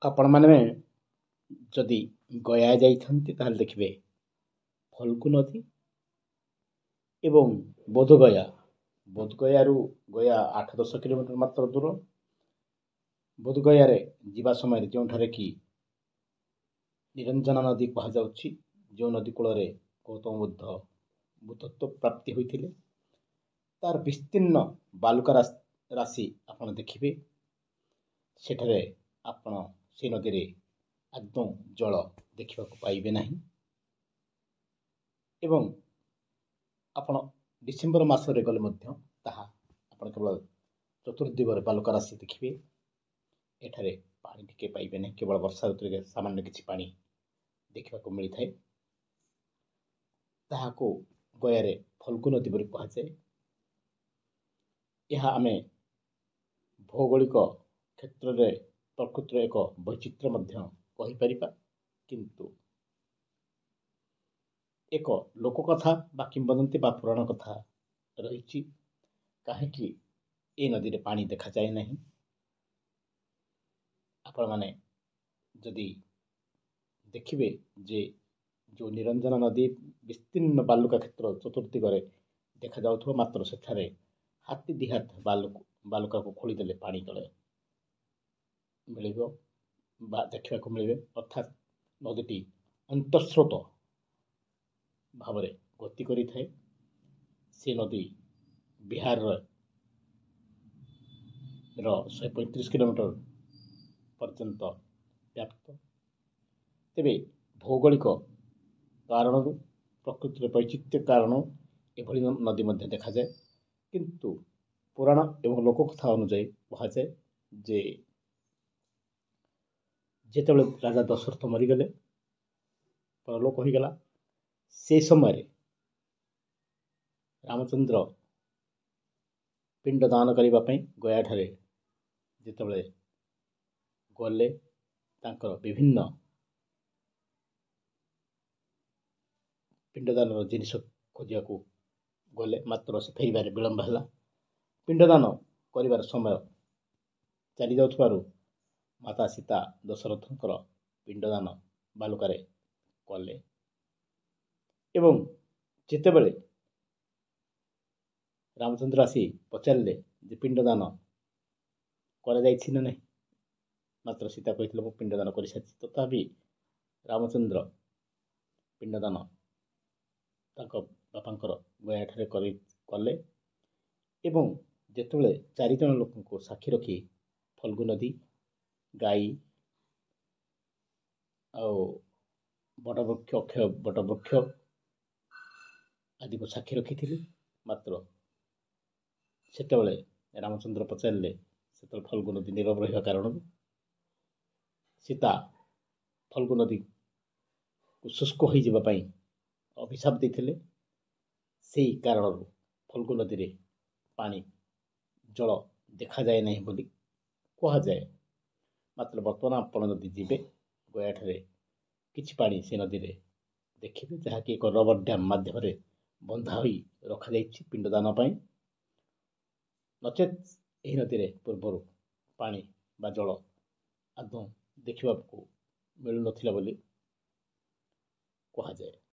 ଆପଣମାନେ ଯଦି ଗୟା ଯାଇଥାନ୍ତି, ତାହେଲେ ଦେଖିବେ ଫଲ୍ଗୁ ନଦୀ ଏବଂ ବୋଧଗୟା। ବୋଧଗୟାରୁ ଗୟା 8-10 କିଲୋମିଟର ମାତ୍ର ଦୂର। ବୋଧଗୟାରେ ଯିବା ସମୟରେ ଯେଉଁଠାରେ କି ନିରଞ୍ଜନା ନଦୀ କୁହାଯାଉଛି, ଯେଉଁ ନଦୀ କୂଳରେ ଗୌତମ ବୁଦ୍ଧ ବୁଦ୍ଧତ୍ୱ ପ୍ରାପ୍ତି ହୋଇଥିଲେ, ତାର ବିସ୍ତୀର୍ଣ୍ଣ ବାଲୁକା ରାଶି ଆପଣ ଦେଖିବେ। ସେଠାରେ ଆପଣ ସେ ନଦୀରେ ଆଦୌ ଜଳ ଦେଖିବାକୁ ପାଇବେ ନାହିଁ ଏବଂ ଆପଣ ଡିସେମ୍ବର ମାସରେ ଗଲେ ମଧ୍ୟ ତାହା ଆପଣ କେବଳ ଚତୁର୍ଦିଗରେ ବାଲୁକା ରାଶି ଦେଖିବେ, ଏଠାରେ ପାଣି ଟିକେ ପାଇବେ ନାହିଁ। କେବଳ ବର୍ଷା ଋତୁରେ ସାମାନ୍ୟ କିଛି ପାଣି ଦେଖିବାକୁ ମିଳିଥାଏ। ତାହାକୁ ଗୟାରେ ଫଲ୍ଗୁ ନଦୀ ବୋଲି କୁହାଯାଏ। ଏହା ଆମେ ଭୌଗୋଳିକ କ୍ଷେତ୍ରରେ ପ୍ରକୃତିର ଏକ ବୈଚିତ୍ର୍ୟ ମଧ୍ୟ କହିପାରିବା। କିନ୍ତୁ ଏକ ଲୋକକଥା ବା କିମ୍ବଦନ୍ତୀ ବା ପୁରାଣ କଥା ରହିଛି, କାହିଁକି ଏ ନଦୀରେ ପାଣି ଦେଖାଯାଏ ନାହିଁ। ଆପଣମାନେ ଯଦି ଦେଖିବେ ଯେ ଯେଉଁ ନିରଞ୍ଜନା ନଦୀ, ବିସ୍ତୀର୍ଣ୍ଣ ବାଲୁକା କ୍ଷେତ୍ର ଚତୁର୍ଦିଗରେ ଦେଖାଯାଉଥିବ, ମାତ୍ର ସେଠାରେ ହାତେ ଦୁଇ ହାତ ବାଲୁକାକୁ ଖୋଳିଦେଲେ ପାଣି ତଳେ ମିଳିବ ବା ଦେଖିବାକୁ ମିଳିବେ। ଅର୍ଥାତ୍ ନଦୀଟି ଅନ୍ତଃସ୍ରୋତ ଭାବରେ ଗତି କରିଥାଏ। ସେ ନଦୀ ବିହାରର 135 କିଲୋମିଟର ପର୍ଯ୍ୟନ୍ତ ବ୍ୟାପ୍ତ। ତେବେ ଭୌଗୋଳିକ କାରଣରୁ, ପ୍ରକୃତିର ବୈଚିତ୍ର୍ୟ କାରଣ ଏଭଳି ନଦୀ ମଧ୍ୟ ଦେଖାଯାଏ। କିନ୍ତୁ ପୁରାଣ ଏବଂ ଲୋକକଥା ଅନୁଯାୟୀ କୁହାଯାଏ ଯେ ଯେତେବେଳେ ରାଜା ଦଶରଥ ମରିଗଲେ, ପରଲୋକ ହୋଇଗଲା, ସେ ସମୟରେ ରାମଚନ୍ଦ୍ର ପିଣ୍ଡ ଦାନ କରିବା ପାଇଁ ଗୟାଠାରେ ଯେତେବେଳେ ଗଲେ, ତାଙ୍କର ବିଭିନ୍ନ ପିଣ୍ଡଦାନର ଜିନିଷ ଖୋଜିବାକୁ ଗଲେ, ମାତ୍ର ସେ ଫେରିବାରେ ବିଳମ୍ବ ହେଲା। ପିଣ୍ଡଦାନ କରିବାର ସମୟ ଚାଲିଯାଉଥିବାରୁ ମାତା ସୀତା ଦଶରଥଙ୍କର ପିଣ୍ଡଦାନ ବାଲୁକାରେ କଲେ ଏବଂ ଯେତେବେଳେ ରାମଚନ୍ଦ୍ର ଆସି ପଚାରିଲେ ଯେ ପିଣ୍ଡଦାନ କରାଯାଇଛି ନା ନାହିଁ, ମାତ୍ର ସୀତା କହିଥିଲେ ମୁଁ ପିଣ୍ଡଦାନ କରିସାରିଛି। ତଥାପି ରାମଚନ୍ଦ୍ର ପିଣ୍ଡଦାନ ତାଙ୍କ ବାପାଙ୍କର ଗୟାଠାରେ କଲେ ଏବଂ ଯେତେବେଳେ ଚାରିଜଣ ଲୋକଙ୍କୁ ସାକ୍ଷୀ ରଖି ଫଲ୍ଗୁ ନଦୀ, ଗାଈ ଆଉ ବଟବୃକ୍ଷ, ଅକ୍ଷୟ ବଟବୃକ୍ଷ ଆଦିକୁ ସାକ୍ଷୀ ରଖିଥିଲେ, ମାତ୍ର ସେତେବେଳେ ରାମଚନ୍ଦ୍ର ପଚାରିଲେ, ସେତେବେଳେ ଫଲ୍ଗୁ ନଦୀ ନୀରବ ରହିବା କାରଣରୁ ସୀତା ଫଲ୍ଗୁ ନଦୀକୁ ଶୁଷ୍କ ହୋଇଯିବା ପାଇଁ ଅଭିଶାପ ଦେଇଥିଲେ। ସେଇ କାରଣରୁ ଫଲ୍ଗୁ ନଦୀରେ ପାଣି ଜଳ ଦେଖାଯାଏ ନାହିଁ ବୋଲି କୁହାଯାଏ। ମାତ୍ର ବର୍ତ୍ତମାନ ଆପଣ ଯଦି ଯିବେ ଗୟାଠାରେ, କିଛି ପାଣି ସେ ନଦୀରେ ଦେଖିବେ, ଯାହାକି ଏକ ରବର ଡ୍ୟାମ୍ ମାଧ୍ୟମରେ ବନ୍ଧା ହୋଇ ରଖାଯାଇଛି ପିଣ୍ଡଦାନ ପାଇଁ। ନଚେତ୍ ଏହି ନଦୀରେ ପୂର୍ବରୁ ପାଣି ବା ଜଳ ଆଦୌ ଦେଖିବାକୁ ମିଳୁନଥିଲା ବୋଲି କୁହାଯାଏ।